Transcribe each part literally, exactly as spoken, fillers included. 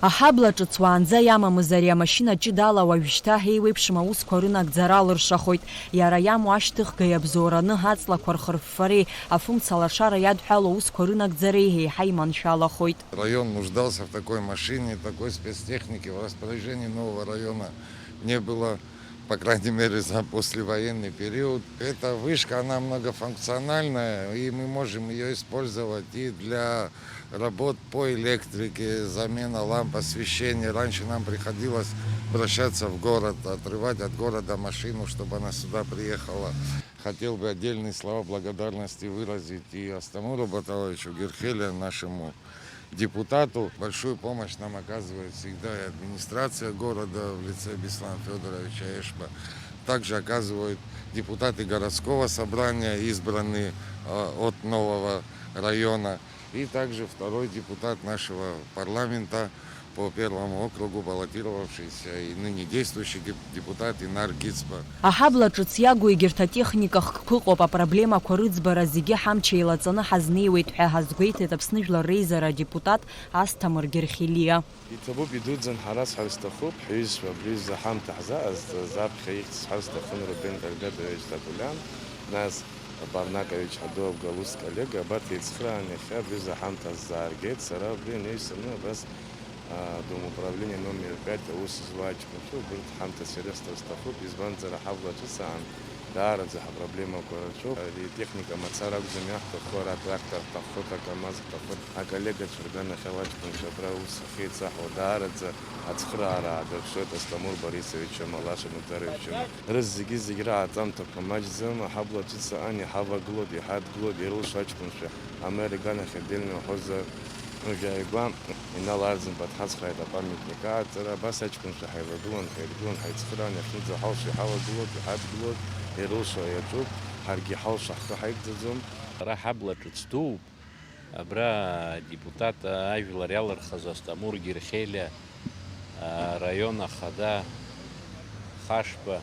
Аҳабла ҿыц уаанӡа иамамыз ари амашьына ҷыдала уажәшьҭа еиуеиԥшым аусқәа рынагӡара алыршахоит. Иара иамоу ашьҭыхгеи абзоураны аҵлақәа рхырффареи афымца лашара иадҳәалоу аусқәа рынагӡареи еиҳа иманшәалахоит. Район нуждался в такой машине, такой спецтехнике. В распоряжении нового района не было, по крайней мере, за послевоенный период. Эта вышка, она многофункциональная, и мы можем её использовать и для работ по электрике, замена ламп, освещения. Раньше нам приходилось обращаться в город, отрывать от города машину, чтобы она сюда приехала. Хотел бы отдельные слова благодарности выразить и Астамуру Баталовичу Герхеля, нашему депутату. Большую помощь нам оказывает всегда и администрация города в лице Беслана Фёдоровича Эшба. Также оказывают депутаты городского собрания, избранные, э, от нового района. И также второй депутат нашего парламента по первому округу, баллотировавшийся и ныне действующий деп-, депутат Инар Гицба. Аҳабла ҿыц иагу егьырҭ атехника хкқәа ыҟоуп, апроблемақәа рыӡбара зегьы ҳамч еилаҵаны ҳазнеиуеит ҳәа ҳазгәеиҭеит Аԥсны Жәлар Реизара адепутат Асҭамыр Герхелиа. Иҭабуп, идуӡӡан ҳара сҳәар сҭахуп, ҳҩызцәа абри аҩыза ҳамҭа ҳзаҟазҵаз, аԥхьа ихьӡ сҳәар сҭахын Рубен Ҟарибетович Такулиан, нас Барнак Ильич Ҳадоу Галус Коллега, абарҭ еицхраан иахьа абри аҩыза ҳамҭа сзааргеит, сара убри анаҩсаны абас, а, домоуправление номер пять аус зуа аҷкәынцәа, убырҭ ҳамҭас ирысҭар сҭахуп, избанзар аҳабла ҿыц аан, даараӡа ҳапроблемақәа рацәоуп, ари атехника мацара акәӡам иаҳҭаху, ара атрактор ҳҭаххоит, акамаз ҳҭаххоит, аколлегацәа рганахьала аҷкәынцәа абра аус ахьеицаҳауа, даараӡа ацхыраара аадырԥшуеит Асҭамыр Борисович Чамалаша Мударевич Чама. Рызегьы-зегь рааҵамҭақәа маҷӡам, аҳабла ҿыц аан иҳавагылоит, иҳадгылоит, ирылшо аҷкәынцәа. Ама иара иганахь адельно ҳәозар, уажәааигәа иналаарӡынтә дҳацхрааит апамятник ааҵара, абас аҷкәынцәа ҳаилагылан, ҳаидгылан, ҳаицхыраан, иахьынӡаҳалшо иҳалагылоит, иҳадгылоит, ирылшо иаҿуп, ҳаргьы иҳалшо ҳхы ҳаигӡаӡом. Ара ҳабла ҿыц дууп, абра адепутат ажәлар иалырхыз Асҭамыр Герхелиа, араион ахада Хашба,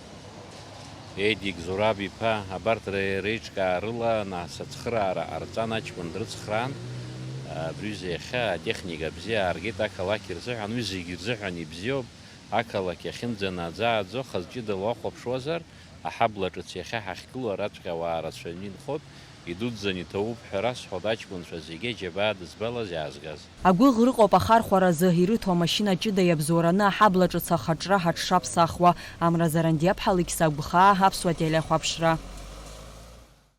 Едик Зураб-иԥа, абарҭ ре-, реиҿкаарыла, нас, ацхыраара ҟарҵан, аҷкәын дрыцхраан, абри аҩыза иахьа атехника бзиа ааргеит ақалақь рзыҳәан, уи зегьы рзыҳәан ибзиоуп, ақалақь иахьынӡанаӡааӡо, хаз ҷыдала уахәаԥшуазар, аҳабла ҿыц иахьа ҳахьгылоу араҵәҟьа ауаа рацәаҩны инхоит, идуӡӡан иҭабуп ҳәа расҳәоит аҷкәынцәа зегьы аџьабаа дызбалаз иаазгаз. Агәыӷра ыҟоуп ахархәаразы ирыҭо амашьына ҷыда иабзоураны аҳабла ҿыц ахаҿра ҳаҽшаԥсахуа. Амра Зарандиаԥҳа Алықьса Агәхаа, Аԥсуа телехәаԥшра.